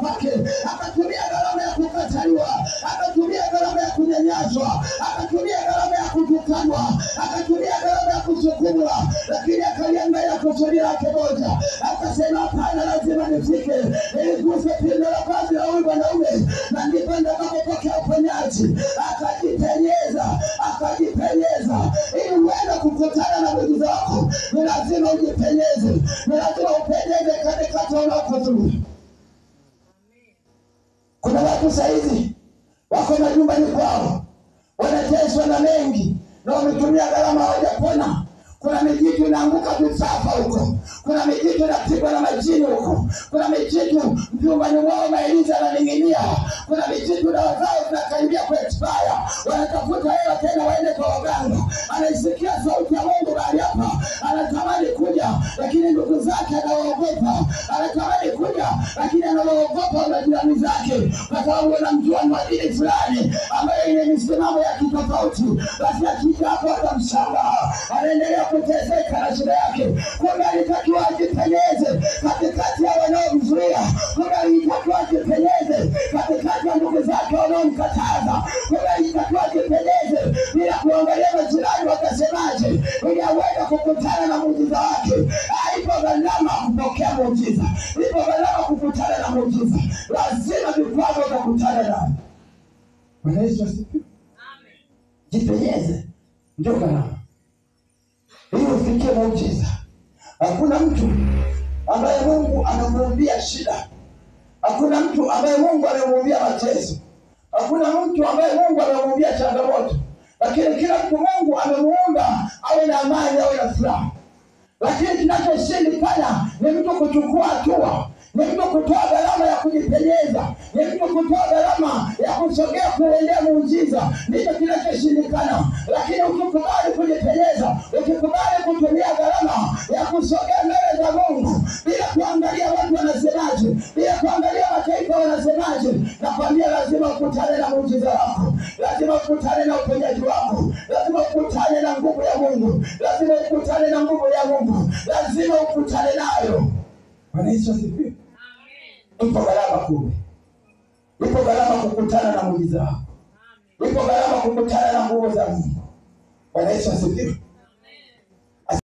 kwake, akatumia gharama ya kukataliwa, akatumia gharama ya kunyanyaswa, akatumia gharama ya kutukanwa, akatumia gharama ya kusukumwa, lakini akaliangalia kusudi lake moja, akasema hapana, lazima nifike niliguse pindo la vazi la huyu mwanaume na ndipo nitakapopokea uponyaji. Akajipenyeza, akajipenyeza. Ili uende kukutana na muujiza wako ni lazima ujipenyeze, ni lazima upenyeze katikati unaokuzuia. Kuna watu saizi wako majumbani kwao wanateswa na mengi na wametumia gharama hawajapona. Kuna mijitu inaanguka vifafa huko, kuna mijitu inapigwa na majini huko, kuna mijitu vyumbani mwao mailizi yananing'inia, kuna mijitu dawa zao zinakaribia kuexpire, wanatafuta hela tena waende kwa waganga. Anaisikia sauti ya Mungu mahali hapa, anatamani kuja, lakini ndugu zake anawaogopa. Anatamani kuja, lakini anawaogopa majirani zake, kwa sababu wanamjua ni wa dini fulani ambayo ina misimamo ya kitofauti. Basi akija hapo atamshangaa, anaendelea kuteseka na shida yake. Kumbe alitakiwa ajipenyeze katikati ya wanaomzuia, kumbe alitakiwa ajipenyeze katikati ya ndugu zake wanaomkataza, kumbe alitakiwa ajipenyeze bila kuangalia majirani watasemaje, ili aweze kukutana na muujiza wake. Ipo gharama kupokea muujiza, ipo gharama kukutana na muujiza, lazima vikwazo utakutana navyo. Bwana Yesu asifiwe. Jipenyeze ndio gharama ili ufikie muujiza. Hakuna mtu ambaye Mungu amemuumbia shida, hakuna mtu ambaye Mungu amemuumbia mateso, hakuna mtu ambaye Mungu amemuumbia changamoto, lakini kila mtu Mungu amemuumba awe na amani, awe na furaha. Lakini kinachoshindikana ni mtu kuchukua hatua, ni mtu kutoa gharama ya kujipenyeza, ni mtu kutoa gharama ya kusogea kuendea muujiza, ndicho kinachoshindikana. Lakini ukikubali kujipenyeza, ukikubali kutumia gharama ya kusogea mbele za Mungu bila kuangalia watu wanasemaje, bila kuangalia mataifa wanasemaje, nakwambia lazima ukutane na muujiza wako, lazima ukutane na uponyaji wako, lazima ukutane na nguvu ya Mungu, lazima ukutane na nguvu ya Mungu, lazima ukutane nayo. Bwana Yesu asifiwe. Ipo gharama kumbe, ipo gharama kukutana na muujiza wako, ipo gharama kukutana na nguvu za Mungu. Bwana Yesu asifiwe.